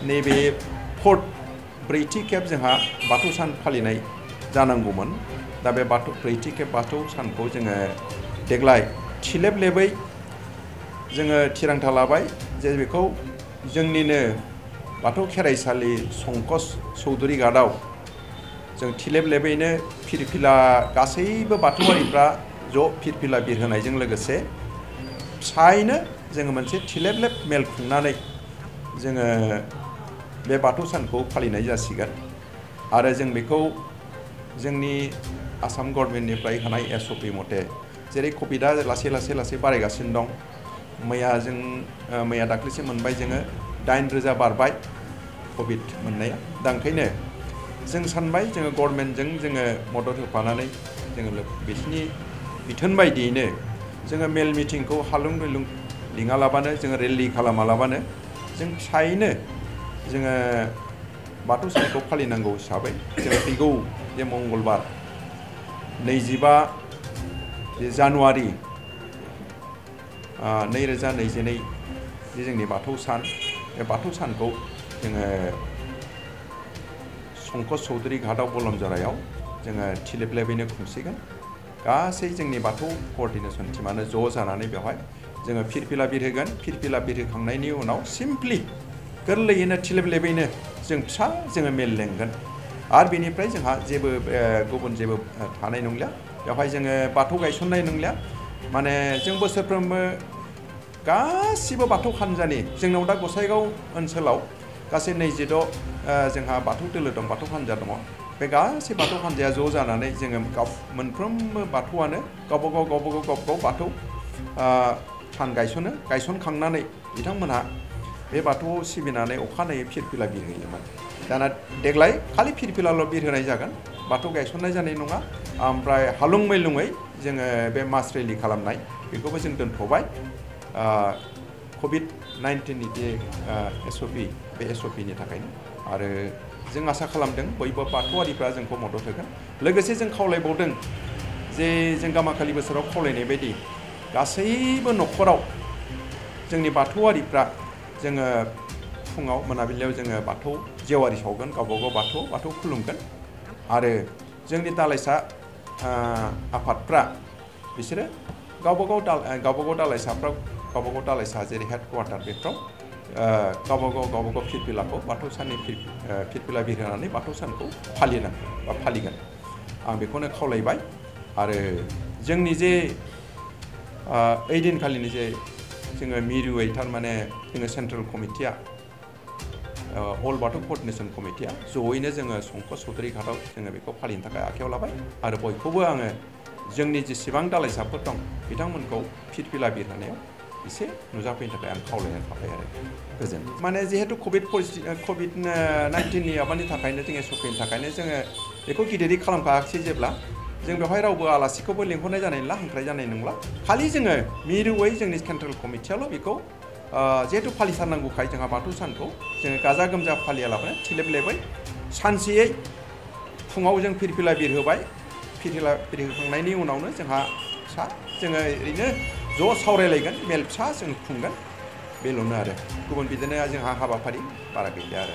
नैबे फोर्थ ब्रैथि खेब जोंहा बाथौ सान फालिनाय जानांगौमोन। दा बे ब्रैथि खेब बाथौ सानखौ जोङो देग्लाय थिलेबलेबै जोङो थिरांथा लाबाय जे बेखौ जोंनिनो बाथौ खेराइसालि संकस चौधुरी घाटआव जों थिलेबलेबैनो फिरफिला गासैबो बाथौआरिफ्रा ज' फिरफिला बिरहोनायजों लोगोसे फिसायैनो जोङो मोनसे थिलेबलेब मेल खुंनानै जोङो बे बाथौ सानखौ फालिनाय जासिगोन। आरो जों बेखौ जोंनि आसाम गभर्नमेन्टनिफ्राय होनाय SOP मथे जेरै कभिडआ लासै बारायगासिनो दं। मैया दाख्लैसो मोनबाय जोङो 8,000 बारबाय कभिड मोननाया। दा ओंखायनो जों सानबाय जोङो गभर्नमेन्टजों जोङो मदद होफानानै जोङो बिसिनि बिथोन बायदियैनो जोङो मेल मिटिंखौ हालुं दैलुं लिङालाबानो जोङो रेलि खालामालाबानो जों फिसायैनो जोङो बाथौ सानखौ फालिनांगौ हिसाबै जोङो फैगौ जे मंगलबार 25 जानुवारि 2022 जे जोंनि बाथौ सान, बे बाथौ सानखौ जोङो संकस चौधुरी घाटआव बलमजरायाव जोङो थिलेबलेबैनो खुंसिगोन। गासै जोंनि बाथौ क'र्डिनेसन टीमानो ज' जानानै बेवहाय जोङो फिरफिला बिरहोगोन। फिरफिला बिरहोखांनायनि उनाव सिम्पलि गोरलैयैनो थिलेबलेबैनो जों फिसा जोङो मेल लेंगोन। आरो बेनिफ्राय जोंहा गुबुन जेबो थानाय नंलिया। बेवहाय जोङो बाथौ गायसननाय नंलिया। माने जों बोसोरफ्रोमबो गासिबो बाथौ हान्जानि जोंनाव दा गसाइगाव ओनसोलाव गासै 26 जोंहा बाथौ दोलो दं, बाथौ हान्जा दङ। बे गासै बाथौ हान्जाया ज' जानानै जोङो मोनफ्रोमबो बाथौआनो गावबागाव बाथौ थान गायसनखांनानै बिथांमोनहा बे बाथौआव सिबिनानै अखानायै फिरफिला बिरहोयोमोन। दाना देग्लाय खालि फिरफिलाल' बिरहोनाय जागोन, बाथौ गायसननाय जानाय नङा। ओमफ्राय हालुं मैलुङै जोङो बे मास रेलि खालामनाय बेखौबो जों दोनथ'बाय। COVID-19नि जे SOP, बे SOPनि थाखायनो। आरो जों आसा खालामदों बयबो बाथौआरिफ्रा जोंखौ मदद होगोन। लोगोसे जों खावलायबावदों जे जों गामाखालि बोसोराव खावलायनाय बायदि गासैबो न'खराव जोंनि बाथौआरिफ्रा जोङो फुङाव मोनाबिलियाव जोङो बाथौ जेवारि सावगोन, गावबागाव बाथौ खुलुमगोन। आरो जोंनि दालाइसा आफादफ्रा बिसोरो गावबागाव दालाइसा जेरै हेडक्वार्टार बेफ्राव गावबागाव फिरफिलाखौ बाथौ साननि फिरफिला बिरहोनानै बाथौ सानखौ फालिगोन। आं बेखौनो खावलायबाय। आरो जोंनि जे ओइदिनखालिनि जे जोङो मिरुयै थारमाने जोङो सेन्ट्रेल कमिटिया अल बाथौ क'र्डिनेसन कमिटिया जयैनो जोङो संकस चौधुरी घाटआव जोङो बेखौ फालिनो थाखाय आखायाव लाबाय। आरो बयखौबो आङो जोंनि जेसेबां दालाइसाफोर दं बिथांमोनखौ फिरफिला बिरहोनायाव एसे नुजाफैनो थाखाय आं खावलायनानै थाबाय आरो गोजोन। माने जिहेतु COVID-19नि माबानि थाखायनो जोङो SOPनि थाखायनो जोङो बेखौ गिदिरै खालामखायाखिसै जेब्ला जों बेवहाय रावबो आलासिखौबो लेंहरनाय जानाय नंला, हांख्राय जानाय नंला। खालि जोङो मिरुयै जोंनि सेन्ट्रेल कमिटियाल' बेखौ जिहेतु फालिथारनांगौखाय जोंहा बाथौ सानखौ जोङो गाजा गोमजा फालियालाबानो थिलेबलेबै सानसेयै फुङाव जों फिरफिला बिरहोबाय। फिरफिला बिरहोखांनायनि उनावनो जोंहा जोङो ओरैनो ज' सावरायलायगोन, मेल फिसा जों खुंगोन। बेल'नो आरो गुबुन बिदिनो जोंहा हाबाफारि बारा गैलिया आरो।